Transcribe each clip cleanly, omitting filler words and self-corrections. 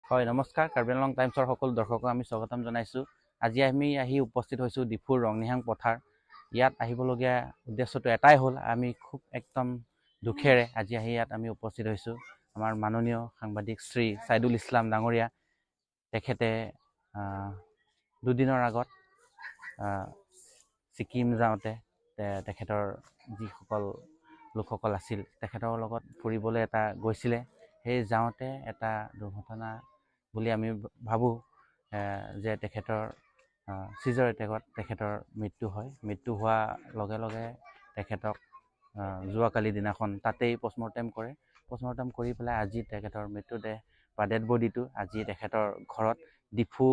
হয়, নমস্কাৰ। কাৰ্বি আংলং টাইমছৰ সকলো দৰ্শকক আমি স্বাগতম জনাইছোঁ। আজি আমি আহি উপস্থিত হৈছোঁ ডিফুৰ ৰংনিহাং পথাৰ। ইয়াত আহিবলগীয়া উদ্দেশ্যটো এটাই হ'ল, আমি খুব একদম দুখেৰে আজি আহি ইয়াত আমি উপস্থিত হৈছোঁ। আমাৰ মাননীয় সাংবাদিক শ্ৰী ছাইদুল ইছলাম ডাঙৰীয়া, তেখেতে দুদিনৰ আগত ছিকিম যাওঁতে তেখেতৰ যিসকল লোকসকল আছিল, তেখেতৰ লগত ফুৰিবলৈ এটা গৈছিলে। সেই যাওঁতে এটা দুৰ্ঘটনা বুলি আমি ভাবোঁ যে তেখেতৰ চিজাৰ এটেকত তেখেতৰ মৃত্যু হয়। মৃত্যু হোৱাৰ লগে লগে তেখেতক যোৱাকালি দিনাখন তাতেই পষ্টমৰ্টেম কৰে। পষ্টমৰ্টেম কৰি পেলাই আজি তেখেতৰ মৃত্যুদেহ বা ডেড বডিটো আজি তেখেতৰ ঘৰত, ডিফু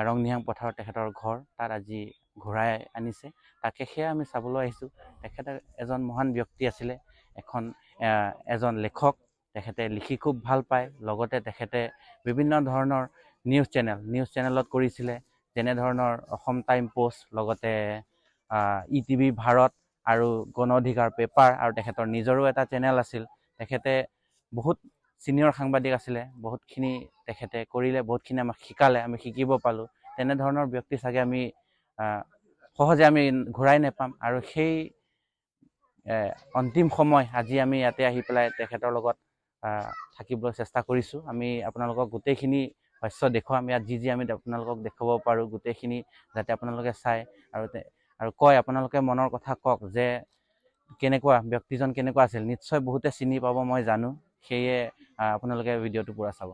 ৰংনিহাং পথাৰত তেখেতৰ ঘৰ, তাত আজি ঘূৰাই আনিছে। তাকে সেয়া আমি চাবলৈ আহিছোঁ। তেখেতে এজন মহান ব্যক্তি আছিলে, এজন লেখক। তেখেতে লিখি খুব ভাল পায়। লগতে তেখেতে বিভিন্ন ধৰণৰ নিউজ চেনেলত কৰিছিলে, যেনেধৰণৰ অসম টাইম পোষ্ট, লগতে ইটিভি ভাৰত আৰু গণ অধিকাৰ পেপাৰ, আৰু তেখেতৰ নিজৰো এটা চেনেল আছিল। তেখেতে বহুত ছিনিয়ৰ সাংবাদিক আছিলে। বহুতখিনি তেখেতে কৰিলে, বহুতখিনি আমাক শিকালে, আমি শিকিব পালোঁ। তেনেধৰণৰ ব্যক্তি চাগে আমি সহজে আমি ঘূৰাই নাপাম। আৰু সেই অন্তিম সময় আজি আমি ইয়াতে আহি পেলাই তেখেতৰ লগত থাকিবলৈ চেষ্টা কৰিছোঁ। আমি আপোনালোকক গোটেইখিনি ভাষ্য দেখুৱাম। ইয়াত যি যি আমি আপোনালোকক দেখুৱাব পাৰোঁ গোটেইখিনি যাতে আপোনালোকে চায় আৰু কয়, আপোনালোকে মনৰ কথা কওক যে কেনেকুৱা ব্যক্তিজন কেনেকুৱা আছিল। নিশ্চয় বহুতে চিনি পাব, মই জানো। সেয়ে আপোনালোকে ভিডিঅ'টো পূৰা চাব।